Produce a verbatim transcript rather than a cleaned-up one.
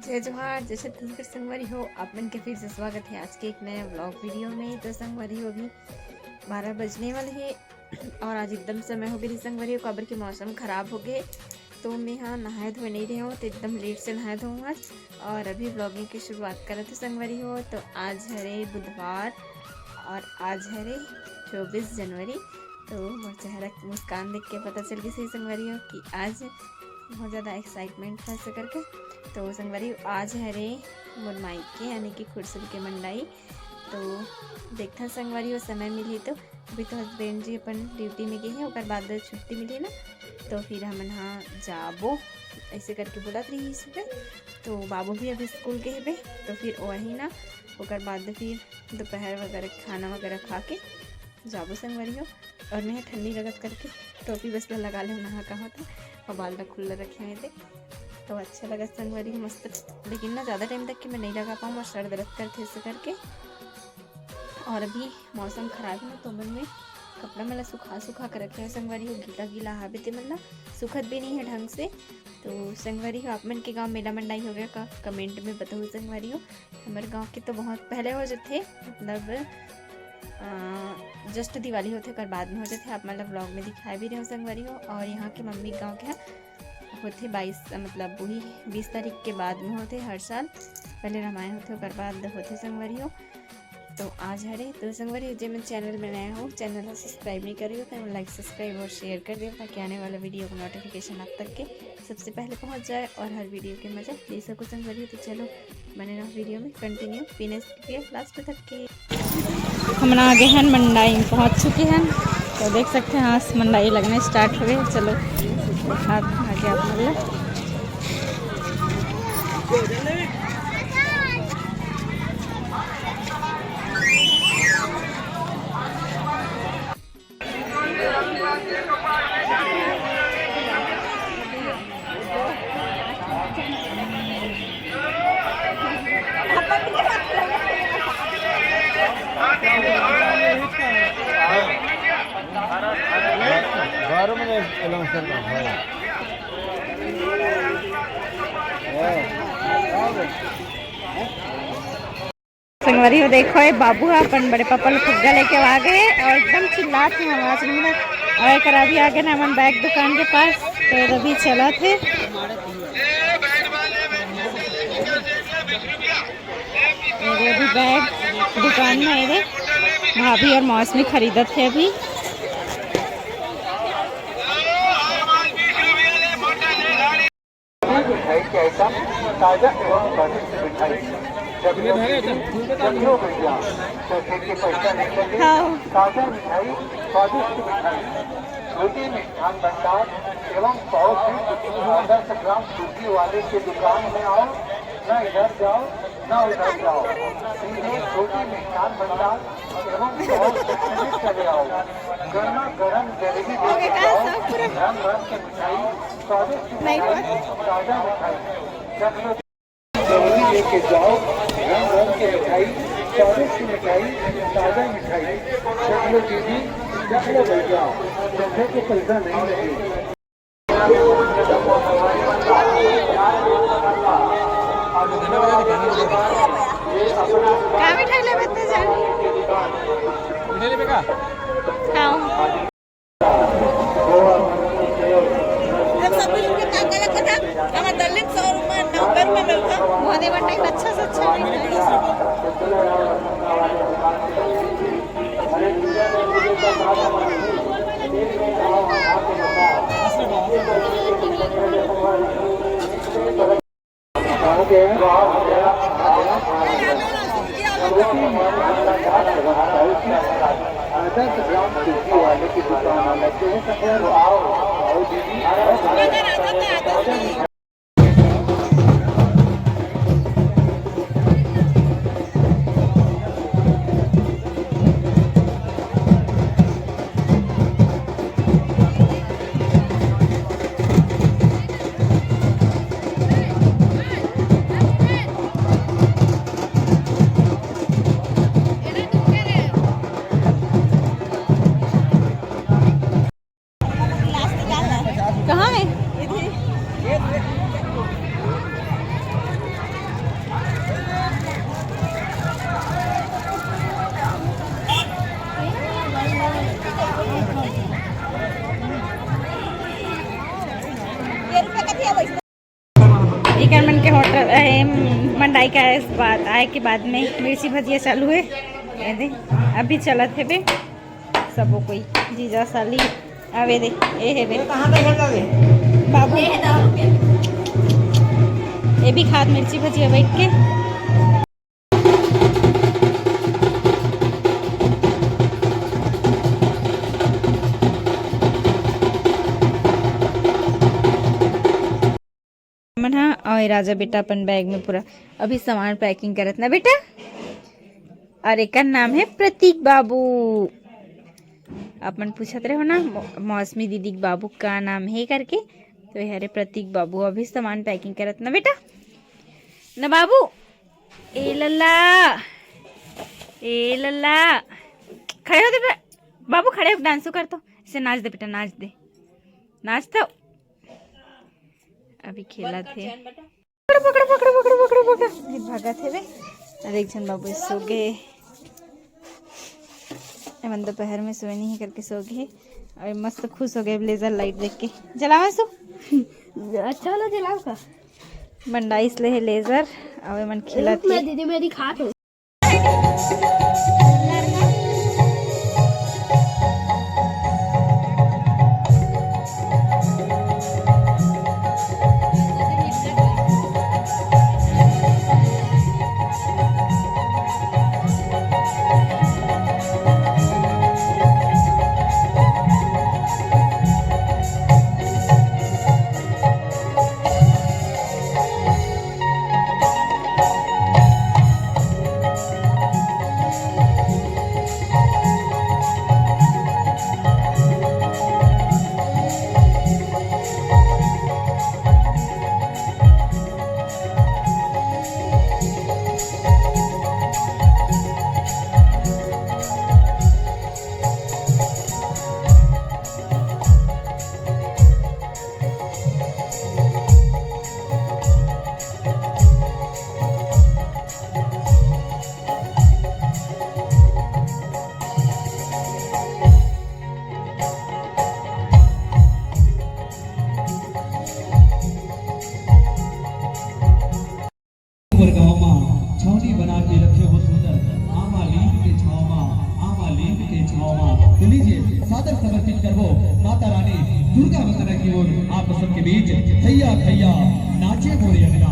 जय जोहार, जय छत्तीसगढ़ संगवारी हो, आप मन के फिर से स्वागत है आज के एक नया व्लॉग वीडियो में। तो संगवारी हो, अभी बारह बजने वाले हैं और आज एकदम समय हो गई संगवारी हो, काबर के मौसम खराब हो गए, तो मैं हाँ नहाए धोए नहीं रहे हूँ, तो एकदम लेट से नहाए धोऊँ आज। और अभी व्लॉगिंग की शुरुआत करत हूँ संगवारी हो। तो आज हरे बुधवार और आज हरे चौबीस जनवरी। तो मोर चेहरा के मुस्कान देख के पता चल गई सही संगवारी हो कि आज बहुत ज़्यादा एक्साइटमेंट है ऐसे करके। तो संगवारी हो, आज हरे मोर मायके यानी कि खुरसुल के मंडाई। तो देखथन संगवारी हो, समय मिलही तो। अभी तो हस्बैंड जी अपन ड्यूटी में गए हैं, ओकर बाद छुट्टी मिली ना, तो फिर हमन हाँ जाबो, ऐसे करके बोलत रही सुबह। तो बाबू भी अभी स्कूल गए हेबे, तो फिर वही ना, ओकर बाद फिर दोपहर वगैरह, खाना वगैरह खा के जाबो संगवारी हो। और मैं ठंडी लगत करके टोपी बस ला लगा ले, नहा कहा था और बाल ला खुला रखे हुए थे, तो अच्छा लगा संगवारी हो, मस्त। लेकिन ना ज़्यादा टाइम तक के मैं नहीं लगा पाऊँ, मोर सर दर्द करथे ऐसे करके। और अभी मौसम खराब है ना, तो मन में कपड़ा मन ला सुखा सुखा के रखे हैं संगवारी हो, गीला गीला हावे ते मन ला, सुखत भी नहीं है ढंग से। तो संगवारी हो, आप मन के गांव मेला मंडाई हो गया का, कमेंट में बताओ संगवारी हो। हमारे गांव के तो बहुत पहले हो जाते, मतलब जस्ट दिवाली होते, ओकर बाद में हो जाते। आप मतलब व्लॉग में दिखाए भी रहे हो संगवारी हो। और यहाँ के मम्मी गांव के होते बाईस, मतलब वही बीस तारीख के बाद में होते हर साल। पहले रामायण होते, ओकर बाद होते संगवारी हो। तो आज हरे तो संगवारी हो, जे मन चैनल में नया हो, चैनल ला सब्सक्राइब नहीं करियो, तो लाइक, सब्सक्राइब और शेयर कर दियो, ताकि आने वाला वीडियो का नोटिफिकेशन आप तक के सबसे पहले पहुंच जाए और हर वीडियो के मजा ले सको संगवारी हो। तो चलो बने रहो वीडियो में, कंटिन्यू बिना स्किप किए लास्ट तक के। हमन आगे हन मंडाई में पहुंच चुके हैं, तो देख सकते हैं आज मंडाई लगने स्टार्ट हो गए। चलो हाथ आगे आप मन ला। बारह में अनाउंसर का है। संगवारी हो, देखो, ये बाबू ह अपन बड़े पापा ल फुग्गा लेके आ गए और एकदम चिल्लात हे आवाज में ना। और एक अभी आगे ना हमन बैग दुकान के पास, तो अभी चलत हे। ये अभी बैग दुकान में है रे, भाभी और मौसमी खरीदत हे अभी। मिठाई के आइटम, ताजा एवं स्वादिष्ट मिठाई। जब लोग जब लोग भैया, तो ठेके पैसा नहीं लगे। हाँ। ताजा मिठाई, स्वादिष्ट मिठाई। छोटी मिष्ठान भंडार एवं सौ से आदर्श ग्राम सूजी वाले के दुकान में आओ, ना इधर जाओ, ना उधर जाओ। सीधे छोटी मिष्ठान भंडार एवं सौ से चले आओ। गर्मा गर्म जलेबी लेके जाओ, रंग रंग के मिठाई, स्वादिष्ट मिठाई, ताजा मिठाई। जब लोग जलेबी लेके जाओ, रंग रंग के मिठाई, स्वादिष्ट मिठाई, ताजा मिठाई। जब लो दीदी, जब लो भैया, जब के पैसा नहीं लगे। का मिठाई लेबे ते जान? मिठाई लेबे का? हाँ। जब सब मिल के काम करे था, हमार दलित सौ रुपए नौकर में मिलता। मोदी बंटा एक अच्छा से अच्छा मिठाई। कहाँ है? कर मन के होटल, ए, मंडाई के आए के बाद, आए के बाद में मिर्ची भजिया चालू हे। ये दे, अभी चलत हे बे। सबो कोई, जीजा, साली, आवे दे, ए हे बे। कहाँ का झंडा बे? बाबू। ये भी खात मिर्ची भजिया बैठ के। मन ह, और राजा बेटा अपन बैग में पूरा अभी सामान पैकिंग करत ना बेटा। और एकर नाम है प्रतीक बाबू। अपन पूछत रहे हो ना मौ-, मौसमी दीदी के बाबू का नाम है करके, तो ये हरे प्रतीक बाबू अभी सामान पैकिंग करत ना बेटा, ना बाबू। ए लल्ला, ए लल्ला, खड़े हो दे बे-, बाबू खड़े हो, डांसो कर तो, इसे नाच दे बेटा, नाच दे, नाच तो। अभी खेलत हे। पकड़, पकड़, पकड़, पकड़, पकड़, पकड़। ये भागत हे बे। अरे एक झन बाबू सो गे। एमन दोपहर में सोए नहीं है करके सो गे। अरे मस्त खुश हो गए ब्लेजर लाइट देख के। जलावे सु? अच्छा वाला जलाओ का? मंडाइस ले है लेजर। अबे मन खेलत हे। दीदी मेरी खात हो। ऊपर गांव मा छावनी बना के रखे हो सुंदर, आमा लीम के छाव मा, आमा लीम के छाव मा। तो लीजिए, सादर समर्पित करबो माता रानी दुर्गा वंदना की ओर आप सबके बीच। थैया थैया नाचे मोरे अंगना,